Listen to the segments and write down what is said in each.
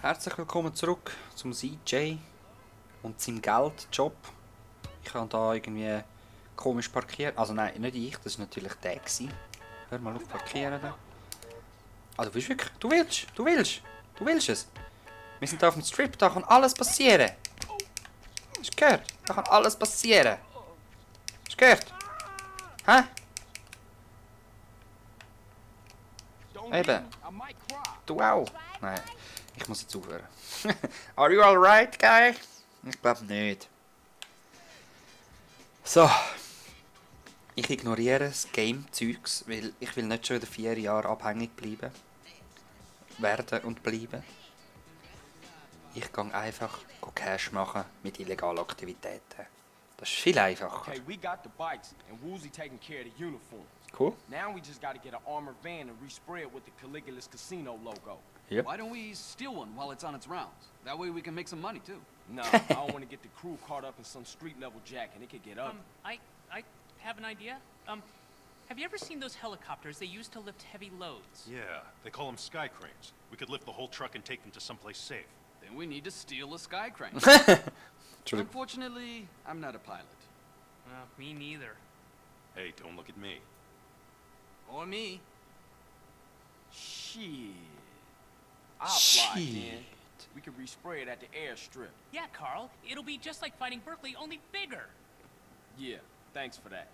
Herzlich willkommen zurück zum CJ und seinem Geldjob. Ich habe da irgendwie komisch parkiert. Also nein, nicht ich, das war natürlich der gewesen. Hör mal auf parkieren da. Ah, du willst wirklich? Du willst es. Wir sind da auf dem Strip, da kann alles passieren. Hast du gehört? Da kann alles passieren. Hast du gehört? Hä? Eben. Du auch? Nein, ich muss jetzt aufhören. Are you alright, guy? Ich glaube nicht. So. Ich ignoriere das Game-Zeugs, weil ich will nicht schon wieder 4 Jahre abhängig bleiben. Werden und bleiben. Ich gehe einfach Cash machen mit illegalen Aktivitäten. Das ist viel einfacher. Okay, we got the bikes and Woozy taking care of the uniforms. Cool. Now we just gotta get an armored van and respray it with the Caligula's Casino logo. Yep. Why don't we steal one while it's on its rounds? That way we can make some money too. Nah, I don't want to get the crew caught up in some street level jack and it could get ugly. I have an idea. Have you ever seen those helicopters they use to lift heavy loads? Yeah, they call them sky cranes. We could lift the whole truck and take them to someplace safe. Then we need to steal a sky crane. Entschuldigung. Unfortunately, I'm not a pilot. Me neither. Hey, don't look at me. Or me. Shit. I'll fly it, man. We could respray it at the airstrip. Yeah, Carl. It'll be just like fighting Berkeley, only bigger. Yeah, thanks for that.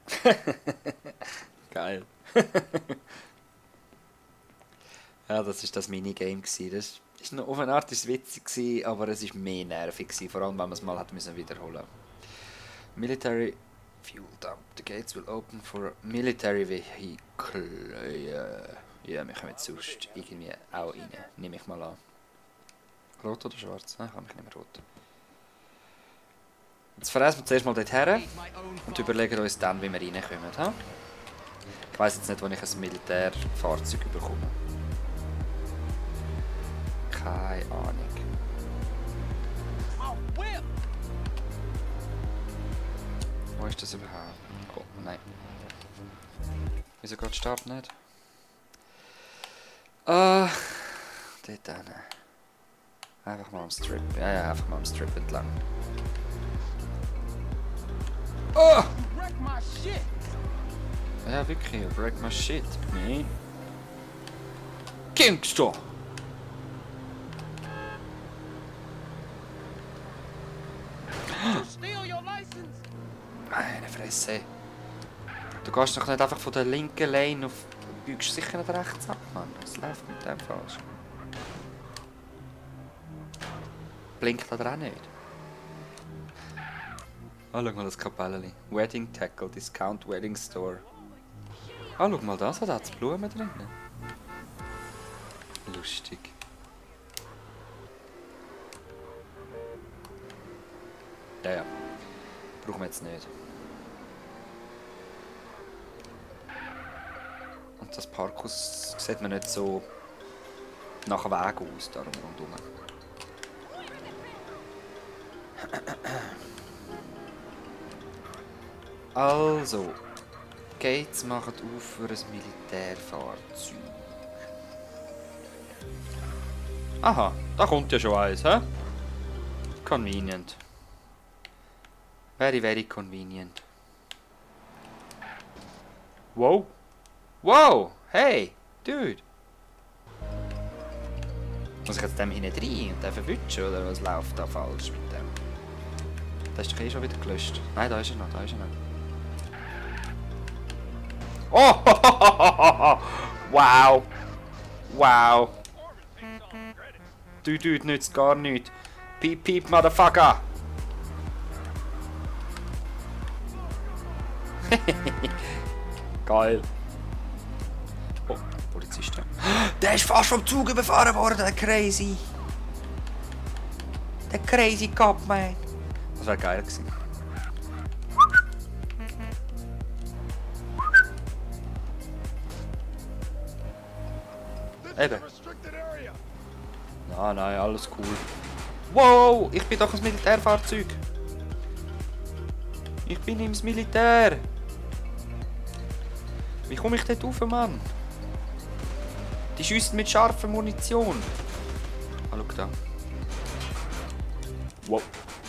Geil. Ja, das war das Minigame. Das ist noch, auf eine Art ist es witzig gewesen, aber es war mehr nervig gewesen, vor allem wenn man es mal hat müssen wiederholen. Military fuel dump. The gates will open for military vehicle. Ja, wir kommen jetzt sonst irgendwie auch rein. Nehme ich mal an. Rot oder schwarz? Nein, ich nehme rot. Jetzt verreisen wir zuerst mal dort her und überlegen uns dann, wie wir reinkommen. Ha? Ich weiss jetzt nicht, wann ich ein Militärfahrzeug bekomme. Keine Ahnung. Wo ist das überhaupt? Oh, nein. Wieso geht der Start nicht? Dort hin. Einfach mal am Strip. Ja, einfach mal am Strip entlang. Oh! Wreck my shit! Ja, wirklich. Break my shit, man. Gangster! Steal your license! Meine Fresse. Du gehst doch nicht einfach von der linken Lane auf... Du biegst sicher nicht rechts ab, Mann. Was läuft mit dem falsch? Blinkt er auch nicht? Ah, schau mal das Kapellchen. Wedding Tackle, Discount Wedding Store. Ah, schau mal das, da hat es Blumen drin. Lustig. Ja. Brauchen wir jetzt nicht. Und das Parkhaus sieht mir nicht so nach einem Weg aus, darum rundherum. Also, Gates machen auf für ein Militärfahrzeug. Aha, da kommt ja schon eins, hä? Convenient. Very, very convenient. Wow. Wow, hey, dude. Muss ich jetzt dem hinten rein und den verwutschen, oder was läuft da falsch mit dem? Der ist doch eh schon wieder gelöscht. Nein, da ist er noch, Oh! Wow! Wow! Du Dude nützt gar nichts. Piep, piep, Motherfucker! Geil. Oh, Polizist. Der ist fast vom Zug überfahren worden, der Crazy. Der Crazy Cop, man. Das wäre geil gewesen. Eben. Nein, alles cool. Wow, ich bin doch ein Militärfahrzeug. Ich bin im Militär. Wie komme ich dort rauf, Mann? Die schiessen mit scharfer Munition. Ah, schau da. Wow.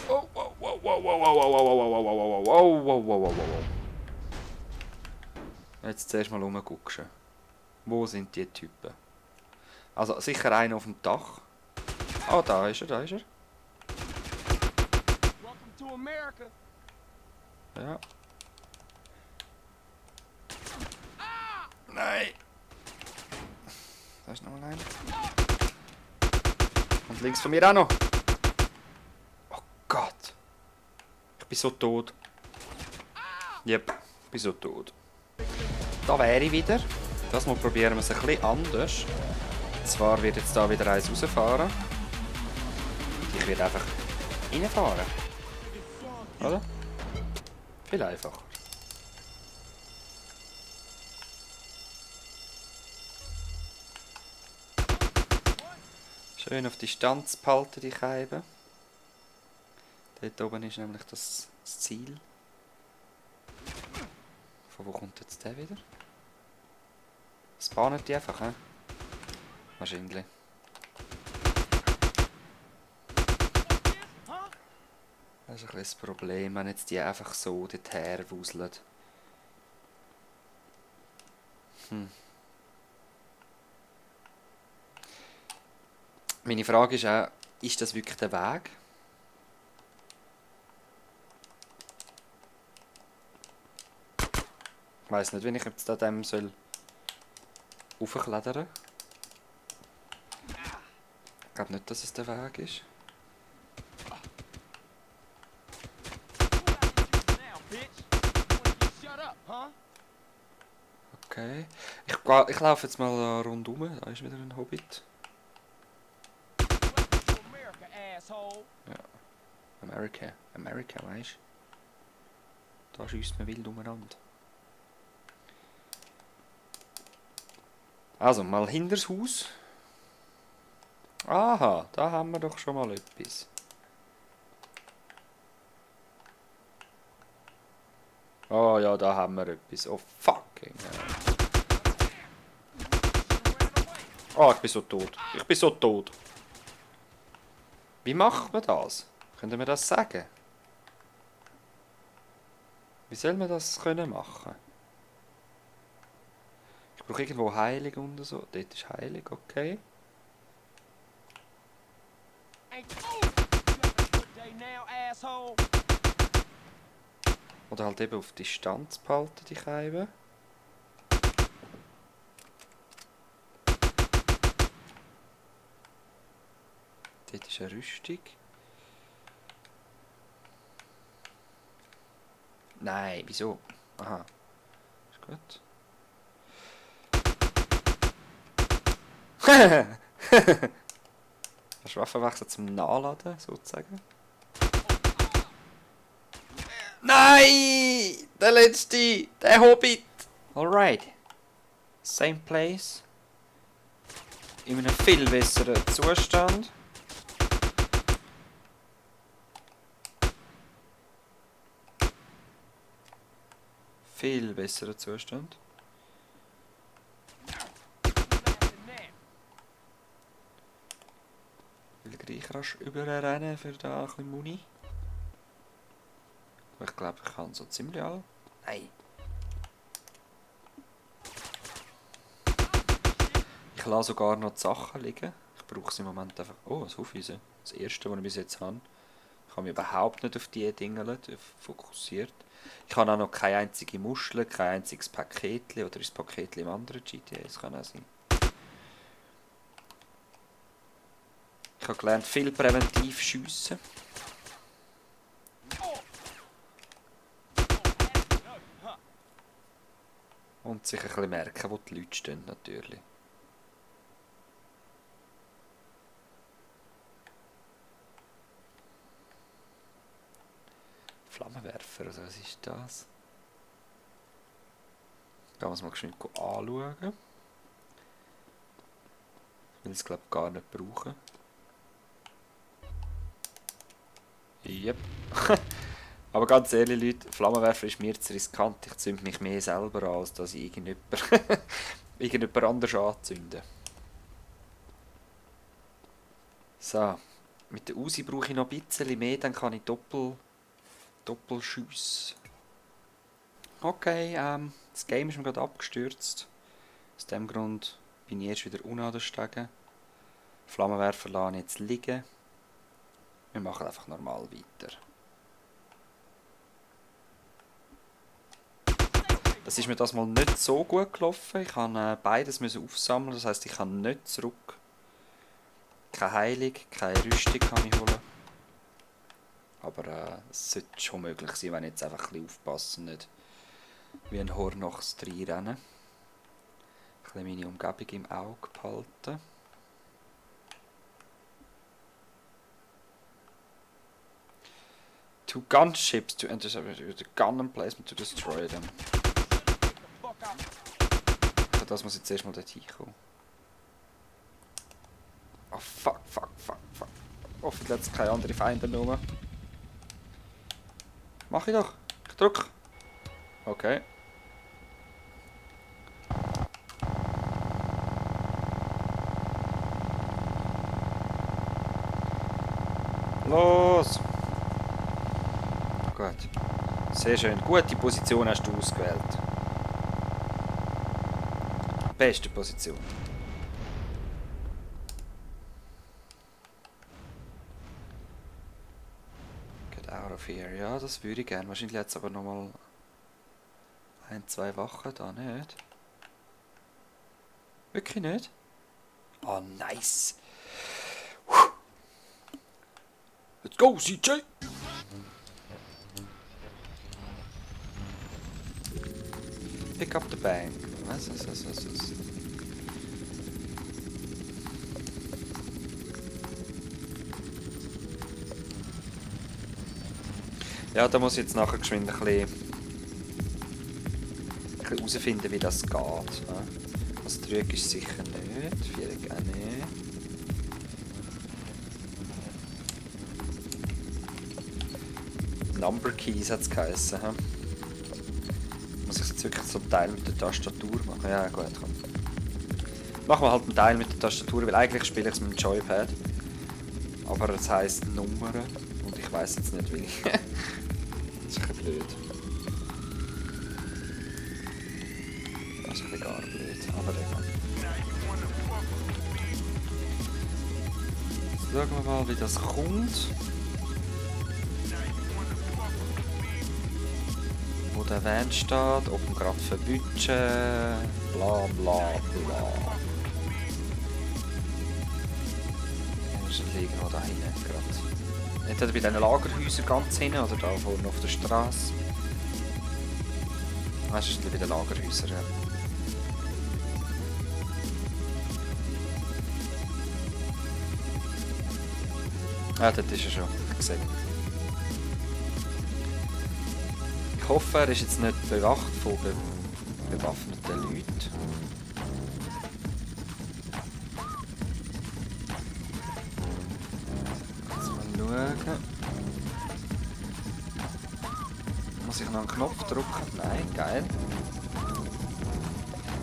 Oh, wow, wow, wow, wow, wow, wow, wow, wow, wow, wow, wow, wow, wow, wow. Jetzt zuerst mal rumgucken. Wo sind die Typen? Also sicher einer auf dem Dach. Ah, da ist er, da ist er. Welcome to America. Ja. Nein! Da ist noch mal einer. Und links von mir auch noch. Oh Gott. Ich bin so tot. Yep, ich bin so tot. Da wäre ich wieder. Das mal probieren wir es ein bisschen anders. Und zwar wird jetzt da wieder eins rausfahren. Und ich werde einfach reinfahren. Oder? Viel einfacher. Schön auf Distanz behalten, die Scheibe. Dort oben ist nämlich das Ziel. Von wo kommt jetzt der wieder? Spawnen die einfach, hä? Wahrscheinlich. Das ist ein bisschen das Problem, wenn jetzt die einfach so dorthin wuseln. Meine Frage ist auch, ist das wirklich der Weg? Ich weiss nicht, wie ich jetzt an dem soll raufklettern. Ich glaube nicht, dass es der Weg ist. Now, bitch. You wanna get shut up, huh? Okay. Ich laufe jetzt mal da rundum. Da ist wieder ein Hobbit. Welcome to America, asshole. America, weißt du? Da schießt man wild umeinander. Also, mal hinter das Haus. Aha, da haben wir doch schon mal etwas. Oh ja, da haben wir etwas. Oh fucking hell. Oh, ich bin so tot. Ich bin so tot. Wie macht man das? Könnt ihr mir das sagen? Wie soll man das können machen? Ich brauche irgendwo Heilig und so. Dort ist Heilig, okay. Ain't you having a good day now, asshole? Oder halt eben auf Distanz behalten, die Scheibe. Dort ist eine Rüstung. Nein, wieso? Aha. Ist gut. Hast du Waffenwechsel zum Nachladen, sozusagen? Nein! Der letzte! Der Hobbit! Alright. Same place. In einem viel besseren Zustand. Viel besserer Zustand. Ich will gleich rasch überrennen für da ein bisschen Muni. Aber ich glaube, ich kann so ziemlich alle. Nein. Ich lasse sogar noch die Sachen liegen. Ich brauche sie im Moment einfach. Oh, ein Hufeisen. Das erste, was ich bis jetzt habe. Ich habe mich überhaupt nicht auf diese Dinge fokussiert. Ich habe auch noch keine einzige Muschel, kein einziges Paketchen. Oder ist das Paketchen im anderen GTA? Das kann auch sein. Ich habe gelernt, viel präventiv schiessen. Und sich ein bisschen merken, wo die Leute stehen, natürlich. Flammenwerfer, also was ist das? Gehen wir es mal geschwind anschauen. Ich will es glaube ich gar nicht brauchen. Yep. Aber ganz ehrlich Leute, Flammenwerfer ist mir zu riskant. Ich zünde mich mehr selber an, als dass ich irgendjemand anders anzünde. So. Mit der Uzi brauche ich noch ein bisschen mehr, dann kann ich Doppelschüsse. Okay, das Game ist mir gerade abgestürzt. Aus dem Grund bin ich erst wieder unten an den Stegen. Flammenwerfer lasse ich jetzt liegen. Wir machen einfach normal weiter. Das ist mir das mal nicht so gut gelaufen. Ich musste beides aufsammeln, das heisst, ich kann nicht zurück. Keine Heilung, keine Rüstung kann ich holen. Aber es sollte schon möglich sein, wenn ich jetzt einfach ein bisschen aufpasse und nicht wie ein Hornochs reinrennen. Ein bisschen meine Umgebung im Auge behalten. Two gunships to intercept the gun emplacement to destroy them. Für das muss ich jetzt erstmal dort hinkommen. Oh fuck. Hoffentlich hat es keine anderen Feinde mehr. Mach ich doch. Ich drück. Okay. Los! Gut. Sehr schön. Gute Position hast du ausgewählt. Beste Position. Get out of here. Ja, das würde ich gerne. Wahrscheinlich jetzt aber nochmal 1-2 Wachen da, nicht? Wirklich nicht? Oh, nice. Let's go, CJ! Pick up the bank. Was? Ja, da muss ich jetzt nachher geschwind ein bisschen herausfinden, wie das geht. Ne? Also Trüg ist sicher nicht, Viereck auch nicht. Number Keys hat es geheissen. Muss ich jetzt wirklich so einen Teil mit der Tastatur machen? Ja, gut, komm. Machen wir halt einen Teil mit der Tastatur, weil eigentlich spiele ich es mit dem Joypad. Aber es heisst Nummern und ich weiss jetzt nicht, wie ich. Das ist ein bisschen blöd. Das ist ein bisschen gar blöd, aber egal. Jetzt schauen wir mal, wie das kommt. Wo der Van steht, ob man gerade verbütschen, bla bla bla. Wo ist er liegen? Oh, da hinten gerade. Entweder bei diesen Lagerhäusern ganz hinten oder da vorne auf der Straße. Ah, es ist bei den Lagerhäusern, ja. Ah, dort ist er schon. Ich sehe. Ich hoffe, er ist jetzt nicht bewacht von bewaffneten Leuten. Jetzt mal schauen. Muss ich noch einen Knopf drücken? Nein, geil.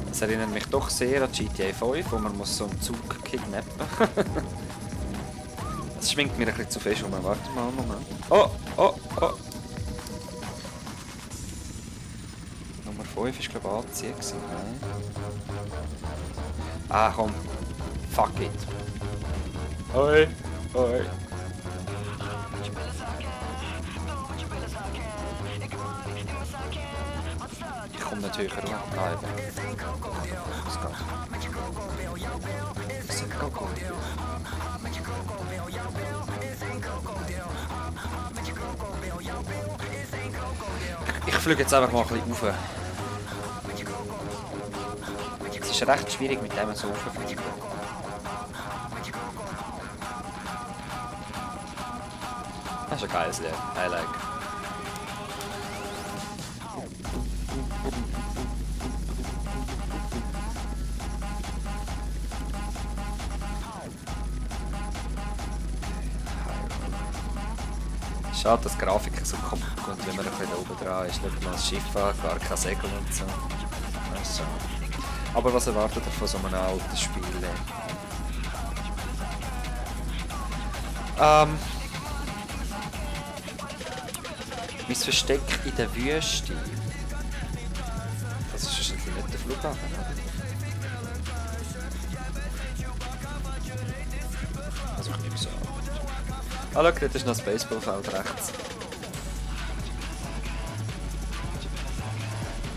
Das erinnert mich doch sehr an GTA 5, wo man muss so einen Zug kidnappen. Das schwingt mir ein bisschen zu fest um. Warte mal einen Moment. Oh! Nummer 5 war glaube ich anziehen. Nein. Ah komm. Fuck it. Hoi. Ich komme nicht höher runter. Ah, eben. Das geht. Das ist Coco. Ich fliege jetzt einfach mal ein bisschen rauf. Es ist recht schwierig mit dem so rauffliegen. Das ist ein geiles Level. I like. Schade, dass die Grafik so kaputt kommt, wenn man ein bisschen da oben dran ist. Schaut mal das Schiff an, gar kein Segel und so. Also. Aber was erwartet ihr von so einem alten Spiel? Mein Versteck in der Wüste. Das ist wahrscheinlich nicht der Flughafen, oder? Also ich nehme es an. Ah, schau, dort ist noch das Baseballfeld rechts.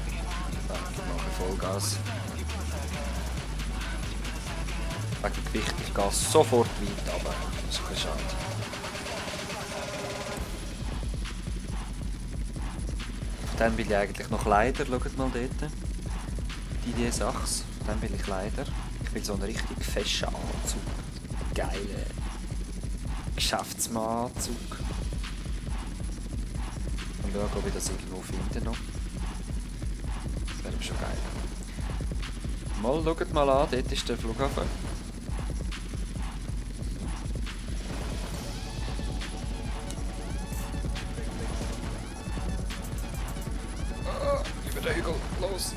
Ich mache Vollgas. Wegen Gewicht, ich gehe sofort weit, aber das ist ein bisschen schade. Dann will ich eigentlich noch Kleider, schaut mal dort. Die Sachs. Dann will ich Kleider. Ich will so einen richtig festen Anzug. Geile Geschäftsmann-Anzug. Und schauen, ob ich das irgendwo finde noch. Das wäre schon geil. Mal, schaut mal an, dort ist der Flughafen. Über den Hügel, los!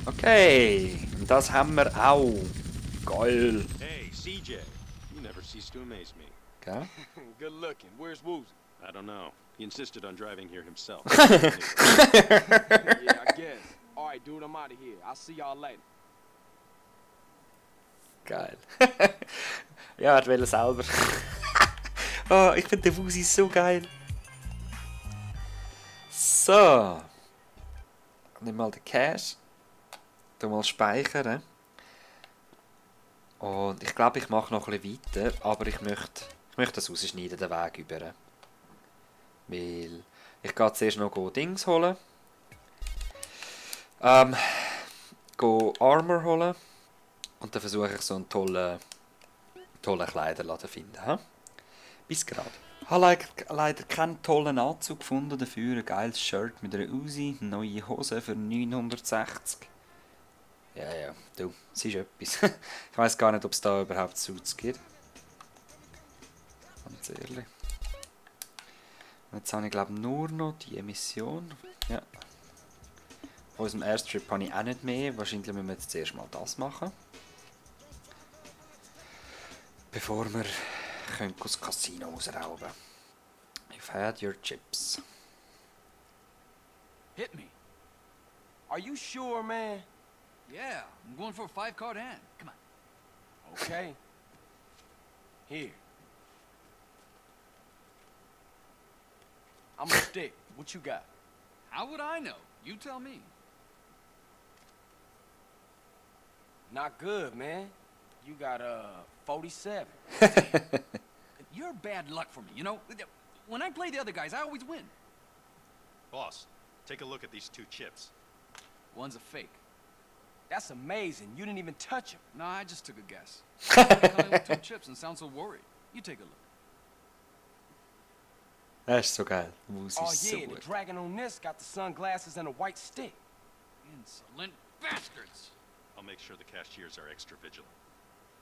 Okay, und das haben wir auch. Geil. Hey, CJ. You never cease to amaze me. Gell? Good looking. Where's Woozy? I don't know. He insisted on driving here himself. Yeah, I guess. All right, dude, I'm out of here. I'll see y'all later. Geil. Ja, er will selber. Oh, ich finde den Wusi so geil. So. Nimm mal den Cash. Tu mal speichern. Und ich glaube, ich mache noch ein bisschen weiter, aber ich möchte das rausschneiden, den Weg über. Weil ich gehe zuerst noch Dings holen. Go Armor holen. Und dann versuche ich so einen tollen Kleiderladen zu finden. He? Bis gerade. Ich habe leider keinen tollen Anzug gefunden, dafür ein geiles Shirt mit einer Uzi, neue Hose für 960. Ja, du, es ist etwas. Ich weiss gar nicht, ob es da überhaupt Suits gibt. Ganz ehrlich. Und jetzt habe ich glaube nur noch die Emission. Ja. Von unserem Airstrip habe ich auch nicht mehr. Wahrscheinlich müssen wir jetzt zuerst mal das machen. Bevor wir das Casino ausrauben. You've had your chips. Hit me. Are you sure, man? Yeah, I'm going for a 5-card hand. Come on. Okay. Here. I'm a stick. What you got? How would I know? You tell me. Not good, man. You got 47. You're bad luck for me, you know? When I play the other guys, I always win. Boss, take a look at these 2 chips. One's a fake. That's amazing. You didn't even touch him. No, I just took a guess. How do you come in with 2 chips and sound so worried? You take a look. Das ist so geil. Die Musik Oh ist so yeah, the gut. dragon on this got the sunglasses and a white stick. Insolent bastards! I'll make sure the cashiers are extra vigilant.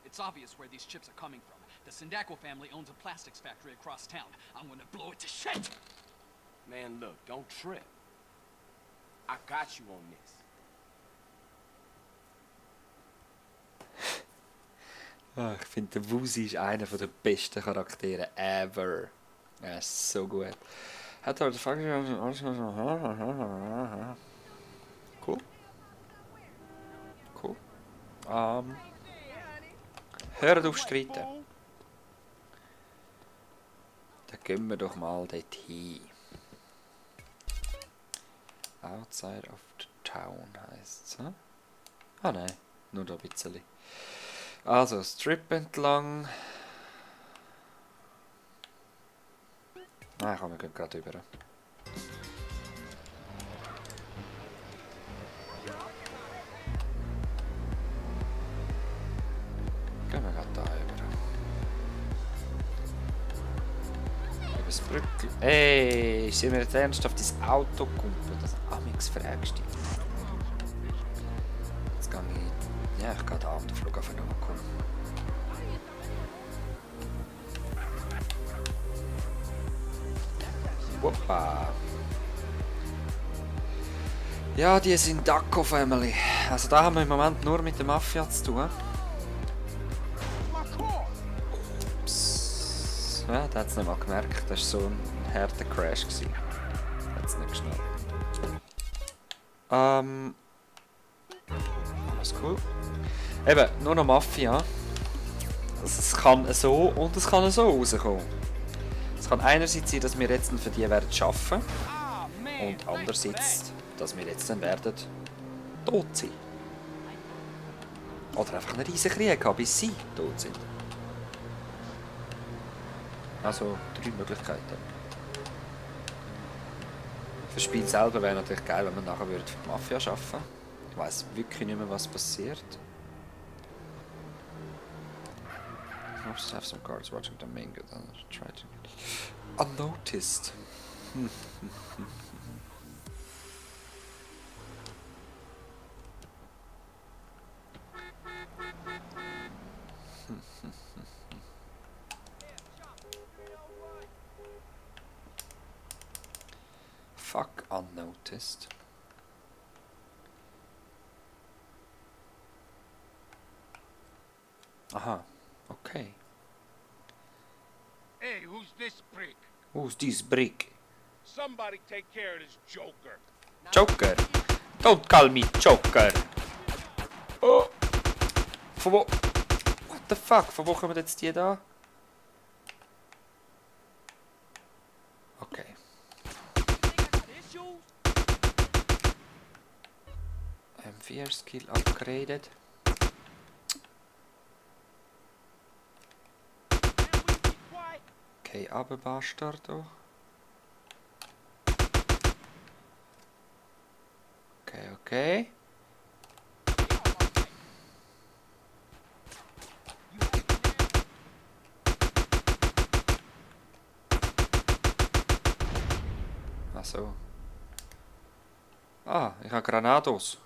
It's obvious where these chips are coming from. The Sindaco family owns a plastics factory across town. I'm gonna blow it to shit! Man, look, don't trip. I got you on this. Ich finde, der Wusi ist einer der besten Charaktere ever. Er ist so gut. Hat er cool. Cool. Hört auf streiten. Dann gehen wir doch mal dorthin. Outside of the town heisst es. Hm? Ah nein, nur da ein bisschen. Also, Strip entlang. Nein, komm, wir gehen gerade rüber. Gehen wir gerade da rüber. übers Brückel. Ey, sind wir jetzt ernsthaft ins Auto gekumpelt? Das Amix fragst du dich. Jetzt gehe ich... Ja, ich gehe da am Flughafen ankommen. Wuppa. Ja, die sind Daco Family. Also da haben wir im Moment nur mit der Mafia zu tun. Ups. Ja, der hat es nicht mal gemerkt. Das war so ein harter Crash. Hat es nicht geschnallt. Alles cool. Eben, nur noch Mafia. Also es kann so und es kann so rauskommen. Es kann einerseits sein, dass wir jetzt für die werden arbeiten und andererseits, dass wir jetzt dann werden tot sein. Oder einfach einen riesen Krieg haben, bis sie tot sind. Also 3 Möglichkeiten. Für das Spiel selber wäre natürlich geil, wenn man nachher für die Mafia arbeiten würde. Ich weiss wirklich nicht mehr, was passiert. Must have some guards watching the main good and try to unnoticed. Fuck unnoticed. Aha, okay. Hey, who's this prick? Who's this brick? Somebody take care of this joker. Joker! Don't call me Joker! Oh! Von wo? What the fuck? Von wo kommen jetzt die da? Okay. M4 Skill upgraded. Okay, aber Bastard doch. Okay, okay. Ach so. Ah, ich habe Granados.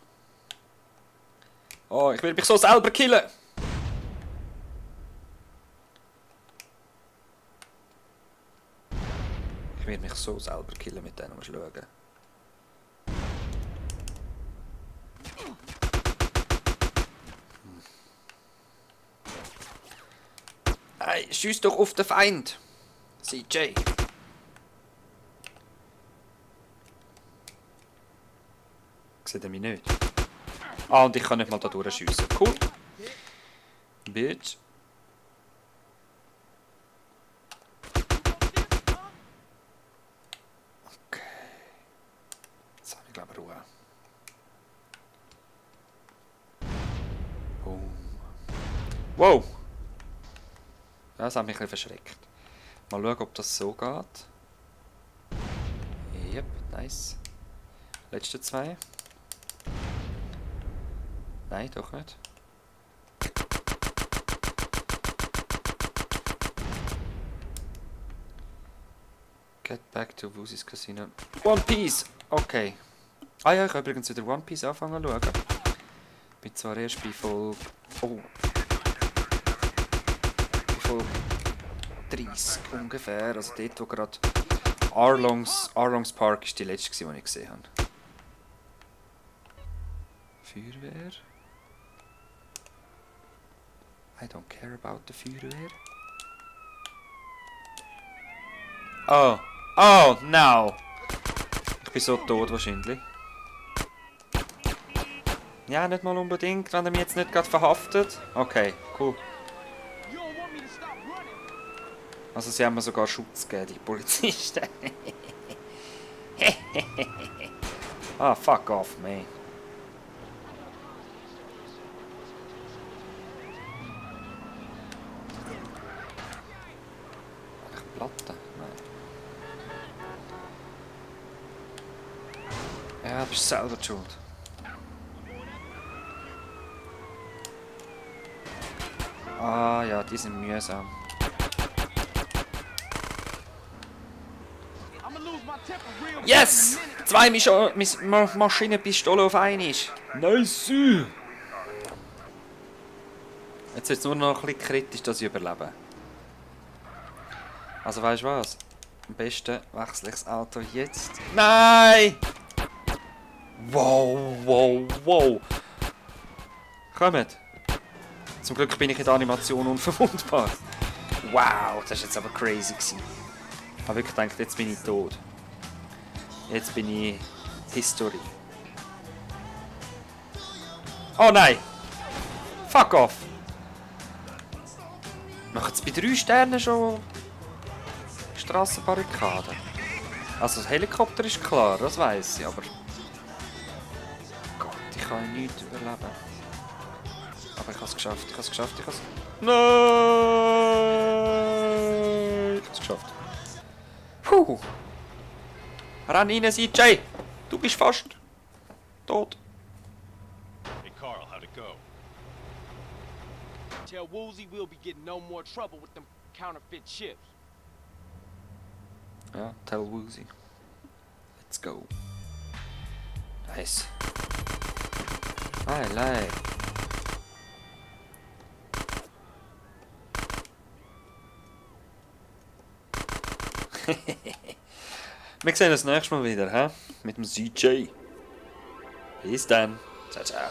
Oh, ich will mich so selber killen. Ich will mich so selber killen mit denen, musst du schauen. Hey, schieß doch auf den Feind! CJ! Sieht er mich nicht? Ah, und ich kann nicht mal da durchschiessen. Cool! Bitch! Okay. Jetzt habe ich glaube Ruhe. Boom. Wow! Das hat mich ein bisschen verschreckt. Mal schauen, ob das so geht. Yep, nice. Letzte 2. Nein, doch nicht. Get back to Wusis Casino. One Piece! Okay. Ah ja, ich habe übrigens wieder One Piece anfangen zu schauen. Bin zwar erst bei Folge... Oh. Bei Folge 30 ungefähr. Also dort, wo gerade Arlongs Park ist die letzte, die ich gesehen habe. Feuerwehr. I don't care about the Feuerwehr. Oh. Oh, no. Ich bin so tot wahrscheinlich. Ja, nicht mal unbedingt, wenn er mich jetzt nicht gerade verhaftet. Okay, cool. Also sie haben mir sogar Schutz gegeben, die Polizisten. Ah, fuck off, man. Platte? Nein. Ja, du bist selber schuld. Ah ja, die sind mühsam. Yes! 2 Maschinenpistolen auf einmal. Nice! Jetzt wird es nur noch ein bisschen kritisch, dass ich überlebe. Also weißt du was? Am besten wechsle ich das Auto jetzt. Nein! Wow, wow, wow! Kommt! Zum Glück bin ich in der Animation unverwundbar. Wow, das war jetzt aber crazy gewesen. Ich habe wirklich gedacht, jetzt bin ich tot. Jetzt bin ich History. Oh nein! Fuck off! Machen es bei 3 Sternen schon Strassenbarrikaden? Also das Helikopter ist klar, das weiss ich, aber... Gott, ich kann nichts überleben. Aber ich habe es geschafft, ich habe es geschafft, ich habe es... Nein! Ich habe es geschafft. Puh! Renn rein, CJ! Du bist fast... tot. Hey, Carl, how'd it go? Tell Woozy we'll be getting no more trouble with them counterfeit chips. Ja, tell Woozy. Let's go. Nice. I like. Wir sehen uns nächstes Mal wieder, hä? Mit dem CJ. Bis dann. Ciao, ciao.